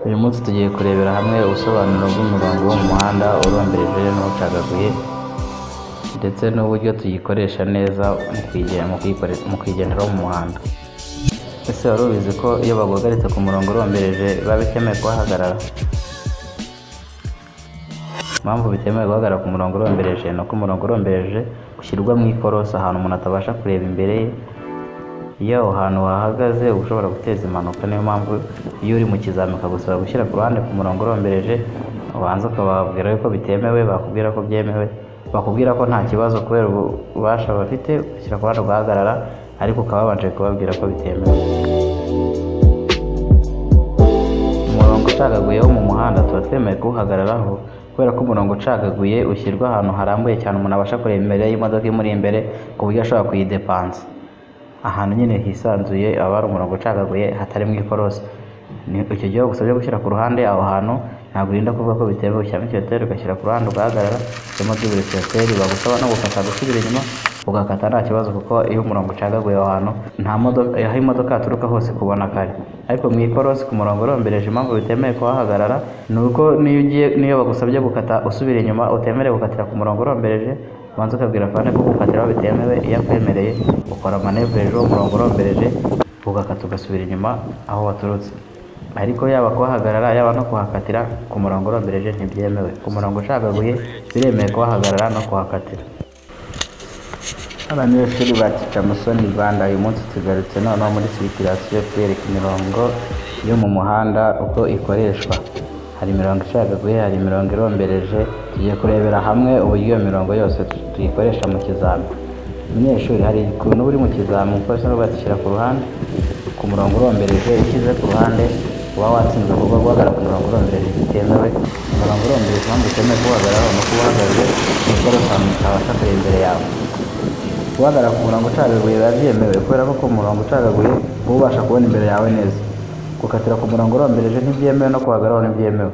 Uyu munsi tugiye kurebera hamwe ubusobanuro bw'umurongo wo mu muhanda urombereje n'ucagaguye, ndetse n'uburyo tuyikoresha neza mu kuyigenderaho mu muhanda. Ese wari ubizi ko iyo baguhagaritse ku murongo urombereje biba bitemewe kuhahagarara? Impamvu bitemewe guhagarara ku murongo urombereje ni uko umurongo urombereje ushyirwa mu ikorosi, ahantu umuntu atabasha kureba imbere ye. Iyo aho hantu wahagaze uba ushobora guteza impanuka. Niyo mpamvu iyo uri mu kizami bakagusaba gushyira ku ruhande ku murongo urombereje, ubanza ukababwira yuko bitemewe. Bakubwira ko byemewe, bakubwira ko nta kibazo kubera ububasha bafite, ugashyira ku ruhande ugahagarara, ariko ukaba wabanje kubabwira ko bitemewe. Umurongo ucagaguye wo mu muhanda tuba twemewe kuwuhagararaho, kubera ko umurongo ucagaguye ushyirwa ahantu harambuye cyane, umuntu abasha kureba imbere y'imodoka imuri imbere ku buryo ashobora kuyidepansa. Ahantu nyine hisanzuye haba hari umurongo ucagaguye, hatari mu ikorosi. Icyo gihe bagusabye gushyira ku ruhande, aho hantu ntabwo urinda kuvuga ko bitemewe. Ushyiramo ikinyoteri, ugashyira ku ruhande, ugahagarara, ushyiramo double clignoteur. Bagusaba no gukata gusubira inyuma, ugakata nta kibazo, kuko iyo umurongo ucagaguye aho hantu nta modoka, aho imodoka yaturuka hose kubona kare. Ariko mu ikorosi ku murongo urombereje, impamvu bitemewe kuhahagarara ni uko niyo ugiye, niyo bagusabye gukata usubira inyuma, utemerewe gukatira ku murongo urombereje. Ubanza ukabwira afande ko gukatiraho bitemewe. Iyo akwemereye, ukora manœuvre hejuru y'umurongo urombereje, ugakata ugasubira inyuma aho waturutse. Ariko yaba kuhahagarara, yaba no kuhakatira ku murongo urombereje, ntibyemewe. Ku murongo ucagaguye biremewe kuhahagarara no kuhakatira. Abanyeshuri ba Teacher Musoni Rwanda, uyu munsi tugarutse noneho muri circulation, kwereka imirongo yo mu muhanda uko ikoreshwa. Hari imirongo icagaguye, hari imirongo irombereje. Tugiye kurebera hamwe uburyo iyo mirongo yose tuyikoresha mu kizami. Umunyeshuri, hari ukuntu uba uri mu kizami, umupolisi aravuga ati: "Shyira ku ruhande ku murongo urombereje." Iyo ushyize ku ruhande uba watsinzwe, kuko guhagarara ku murongo urombereje bitemewe. Umurongo urombereje, impamvu bitemewe kuwuhagararaho ni uko uba uhagaze mu ikorosi, ahantu utabasha kureba imbere yawe. Guhagarara ku murongo ucagaguye biba byemewe, kubera ko ku murongo ucagaguye uba ubasha kubona imbere yawe neza. Gukatira ku murongo urombereje ntibyemewe, no kuhagararaho ntibyemewe.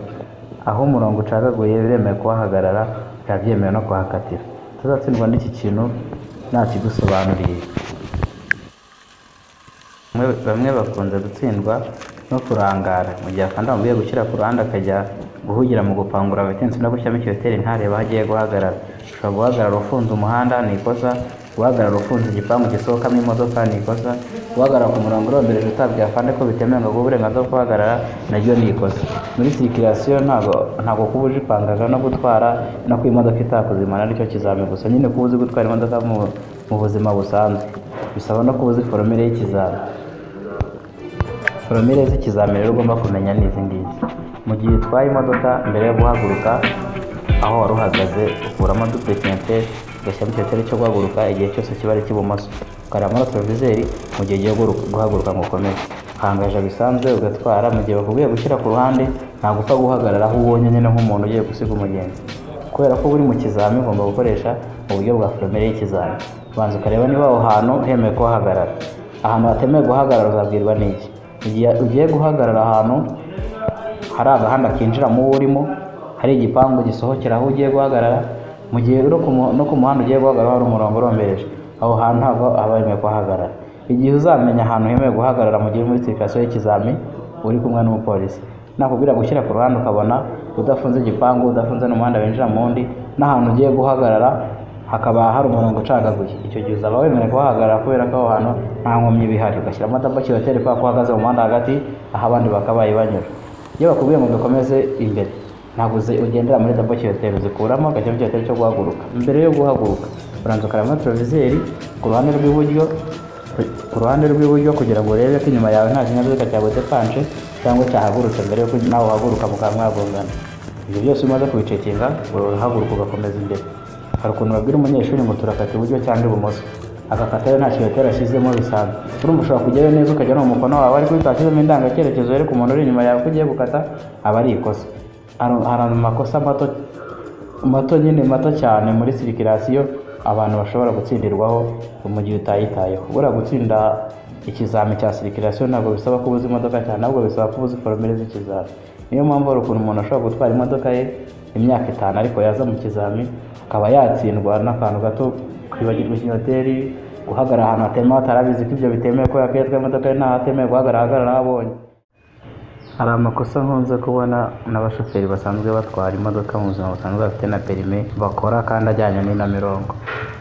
Aho umurongo ucagaguye biremewe kuhahagarara, bikaba byemewe no kuhakatira. Tuzatsindwa n'iki kintu ntakigusobanuriye. Bamwe bakunze gutsindwa no kurangara mu gihe afande amubwiye gushyira ku ruhande, akajya guhugira mu gupangura vitesse no gushyiramo ikinyoteri, ntarebe aho agiye guhagarara. Ushobora guhagarara ufunze umuhanda, ni ikosa. Guhagarara ufunze igipangu gisohokamo imodoka ni ikosa. Guhagarara ku murongo urombereje utabwiye afande ko bitemewe ngo aguhe uburenganzira bwo guhagarara, naryo ni ikosa. Muri circulation ntabwo kuba ujipangaga no gutwara no kuba imodoka itakuzimana aricyo kizami gusa. Nyine kuba uzi gutwara imodoka mu buzima busanzwe bisaba no kuba uzi formule y'ikizami. Formule z'ikizami rero ugomba kumenya ni izi ngizi: mu gihe utwaye imodoka, mbere yo guhaguruka aho wari uhagaze, ukuramo double clignoteur, ugashyiramo ikinyoteri cyo guhaguruka igihe cyose kiba ari icy'ibumoso, ukareba muri rétroviseur mu gihe ugiye guhaguruka ngo ukomeze ukangaja bisanzwe, ugatwara. Mu gihe bakubwiye gushyira ku ruhande, ntabwo upfa guhagarara aho ubonye nyine nk'umuntu ugiye gusiga umugenzi. Kubera ko uri mu kizami, ugomba gukoresha uburyo bwa formule y'ikizami. Ubanza ukareba niba aho hantu hemewe kuhahagarara. Ahantu hatemewe guhagarara uzabwirwa n'iki? Igihe ugiye guhagarara ahantu hari agahanda kinjira mu wo urimo, hari igipangu gisohokera aho ugiye guhagarara, mu gihe uri no ku muhanda ugiye guhagarara hari umurongo urombereje, aho hantu ntabwo haba hemewe kuhahagarara. Igihe uzamenya ahantu hemewe guhagarara mu gihe uri muri circulation y'ikizami uri kumwe n'umupolisi, nakubwira gushyira ku ruhande, ukabona udafunze igipangu, udafunze n'umuhanda winjira mu wundi, n'ahantu ugiye guhagarara hakaba hari umurongo ucagaguye, icyo gihe uzaba wemerewe kuhahagarara, kubera ko aho hantu nta nkomyi iba ihari. Ugashyiramo double clignoteur kubera ko uhagaze mu muhanda hagati aho abandi bakabaye banyura. Iyo bakubwiye ngo dukomeze imbere, ntabwo ugendera muri double clignoteur, uzikuramo, ugashyiramo ikinyoteri cyo guhaguruka. Mbere yo guhaguruka, uranza ukareba muri rétroviseur ku ruhande rw'iburyo, kugira ngo urebe ko inyuma yawe nta kinyabiziga cyagudepanje cyangwa cyahagurutse mbere yuko nawe uhaguruka mukaba mwagongana. Ibyo byose umaze kubicekinga, urahaguruka ugakomeza imbere. Hari ukuntu babwira umunyeshuri ngo turakata iburyo cyangwa ibumoso, agakata yo nta kinyoteri ashyizemo bisanzwe. Urumva ushobora kujyayo neza, ukajya no mu mukono wawe, ariko iyo utashyizemo indangacyerekezo yereka umuntu uri inyuma yawe ko ugiye gukata, aba ari ikosa. Hari amakosa mato mato nyine, mato cyane, muri circulation abantu bashobora gutsindirwaho mu gihe utayitayeho. Buriya gutsinda ikizami cya circulation ntabwo bisaba kuba uzi imodoka cyane, ahubwo bisaba kuba uzi formule z'ikizami. Niyo mpamvu hari ukuntu umuntu ashobora gutwara imodoka ye imyaka 5, ariko yaza mu kizami akaba yatsindwa n'akantu gato: kwibagirwa ikinyoteri, guhagarara ahantu hatemewe atarabizi ko ibyo bitemewe, kubera ko iyo atwaye imodoka ye nta hatemewe guhagarara, ahagarara aho abonye. Hari amakosa nkunze kubona n'abashoferi basanzwe batwara imodoka mu buzima busanzwe bafite na perime bakora kandi ajyanye n'ino mirongo.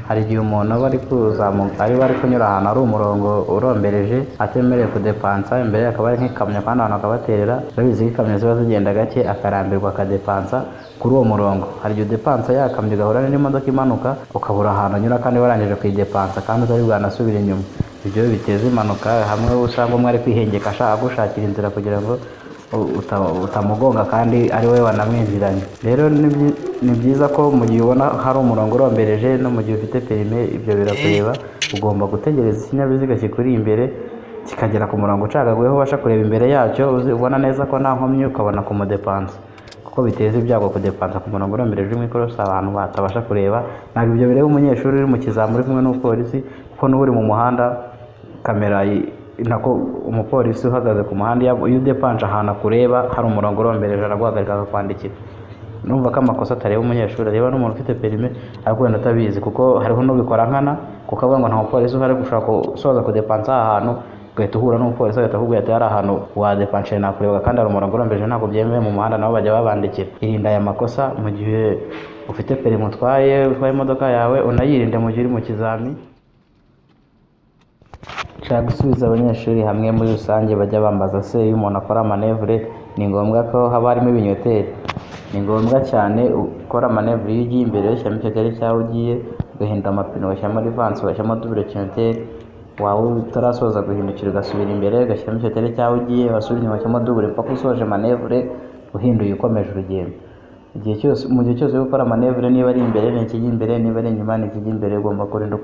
Hari igihe umuntu aba ari kuzamuka, ari ari kunyura ahantu hari umurongo urombereje atemerewe kudepansa, imbere ye hakaba hari nk'ikamyo kandi ahantu hakabaterera, urabizi ko ikamyo ziba zigenda gake, akarambirwa akadepansa kuri uwo murongo. Hari igihe udepansa ya kamyo igahura n'imodoka imanuka, ukabura ahantu unyura kandi warangije kuyidepansa kandi utari bwanasubire inyuma. Ibyo biteza impanuka, hamwe usanga umwe ari kwihengeka ashaka gushakira inzira kugira ngo utamugonga kandi ari wowe wanamwinjiranye. Rero ni byiza ko mu gihe ubona hari umurongo urombereje no mu gihe ufite perime, ibyo birakureba, ugomba gutegereza ikinyabiziga kikuri imbere kikagera ku murongo ucagaguyeho ubasha kureba imbere yacyo, ubona neza ko nta nkomyi, ukabona kumudepansa, kuko biteza ibyago kudepansa ku murongo urombereje uri mu ikorosi abantu batabasha kureba. Ntabwo ibyo bireba umunyeshuri uri mu kizami uri kumwe n'umupolisi, kuko n'uba uri mu muhanda kamera nako umupolisi uhagaze ku muhanda, iyo udepanje ahantu akureba hari umurongo urombereje, araguhagarika akakwandikira. Numva ko amakosa atareba umunyeshuri, areba n'umuntu ufite perime ariko wenda atabizi, kuko hariho n'ubikora nkana, kuko avuga ngo nta mupolisi uhari, gushaka gusoza kudepansa aha hantu ugahita uhura n'umupolisi agahita akubwira ati hari ahantu wadepanshije nakurebaga kandi hari umurongo urombereje, ntabwo byemewe mu muhanda, nabo bajya babandikira. Irinda aya makosa mu gihe ufite perime utwaye imodoka yawe, unayirinde mu gihe uri mu kizami. Nshaka gusubiza abanyeshuri hamwe muri rusange bajya bambaza se iyo umuntu akora manevure ni ngombwa ko haba harimo ibinyoteri. Ni ngombwa cyane gukora manevure iyo ugiye imbere ushyiramo ikinyoteri cy'aho ugiye, ugahindura amapine ugashyiramo rivansi, ugashyiramo double kinyoteri, waba utarasoza guhindukira ugasubira imbere ugashyiramo ikinyoteri cy'aho ugiye, wasubira inyuma ugashyiramo double mpaka usoje manevure uhinduye ukomeje urugendo. Igihe cyose, mu gihe cyose uri gukora manevure, niba ari imbere ni ikijya imbere, niba ari inyuma ni ikijya imbere, ugomba kurinda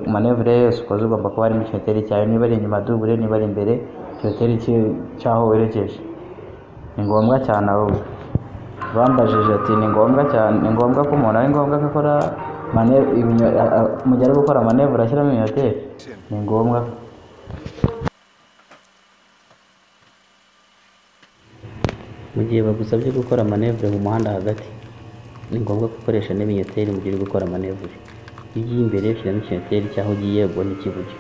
manevure yose ukoze ugomba kuba harimo ikinyoteri cyawe, niba ari inyuma double, niba ari imbere ikinyoteri cy'aho werekeje. Ni ngombwa cyane. Ahubwo bambajije ati ni ngombwa cyane, ni ngombwa ko umuntu ari ngombwa ko akora mu gihe ari gukora manevure ashyiramo ibinyoteri, ni ngombwa. Mu gihe bagusabye gukora manevure mu muhanda hagati, ni ngombwa gukoresha n'ibinyoteri mu gihe uri gukora manevure. Iyo ugiye imbere ushyiramo ikinyoteri cy'aho ugiye, ubwo ni icy'iburyo,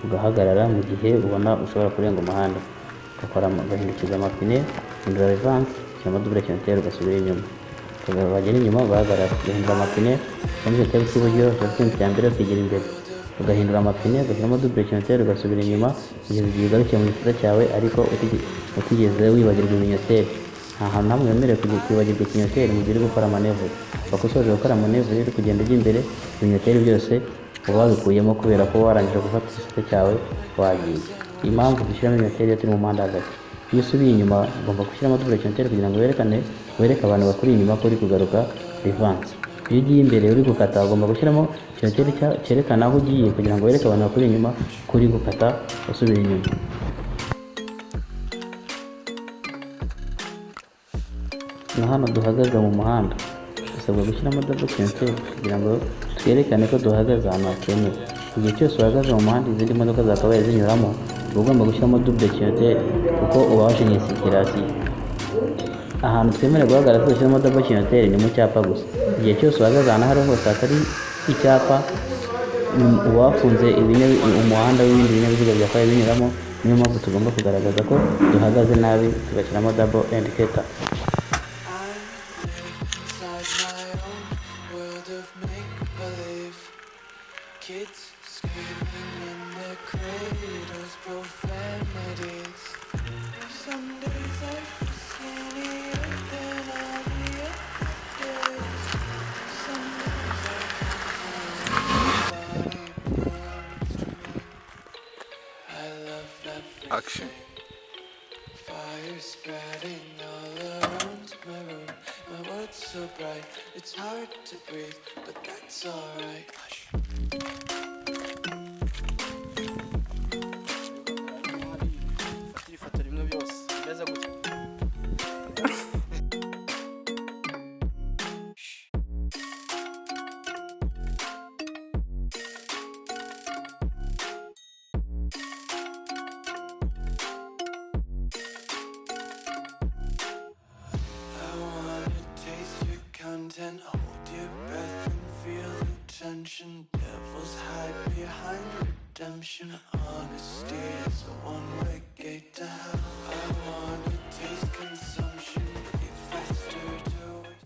ugahagarara mu gihe ubona ushobora kurenga umuhanda, ugahindukiza amapine, uhindura rivansi, ushyiramo double kinyoteri ugasubira inyuma, wagera inyuma ugahagarara, ugahindura amapine, ushyiramo ikinyoteri cy'iburyo, ushyiramo ikintu cya mbere ukigira imbere, ugahindura amapine, ugashyiramo double kinyoteri ugasubira inyuma kugeza igihe ugarukiye mu gisata cyawe, ariko utigeze wibagirwa ibinyoteri. Nta hantu hamwe wemerewe kwibagirwa ikinyoteri mu gihe uri gukora manevure. Paka usoje gukora manevure uri kugenda ujya imbere, ibinyoteri byose uba wabikuyemo kubera ko warangije gufata igisate cyawe wagiye. Impamvu dushyiramo ibinyoteri iyo turi mu muhanda hagati, iyo usubiye inyuma ugomba gushyiramo double kinyoteri kugira ngo wereke abantu bakuri inyuma ko uri kugaruka rivansi. Iyo ugiye imbere uri gukata ugomba gushyiramo ikinyoteri cyerekana aho ugiye kugira ngo wereke abantu bakuri inyuma ko uri gukata usubira inyuma. Na hano duhagaze mu muhanda dusabwa gushyiramo double kinyoteri kugira ngo twerekane ko duhagaze ahantu hatemewe. Igihe cyose uhagaze mu muhanda izindi modoka zakabaye zinyuramo, uba ugomba gushyiramo double kinyoteri kuko uba washinye sirikirasiyo. Ahantu twemerewe guhagarara tudashyiramo double kinyoteri ni mu cyapa gusa. Igihe cyose uhagaze ahantu aho ariho hose hatari icyapa, uba wafunze umuhanda w'ibindi binyabiziga byakabaye binyuramo. Niyo mpamvu tugomba kugaragaza ko duhagaze nabi tugashyiramo double indicator. I live inside my own world of make-believe. Kids screaming in their cradles, profanities. Some days I feel skinnier than all the other days. Some days I can't tell if my body belongs to me. I love everything. Action. Fire spreading all around my room. My world's so bright, it's hard to breathe, but that's alright. Hush. Fatira ifoto rimwe byose bimeze gutya. I wanna taste your content, hold your breath and feel the tension. Devils hide behind redemption. Honesty is a one-way gate to hell.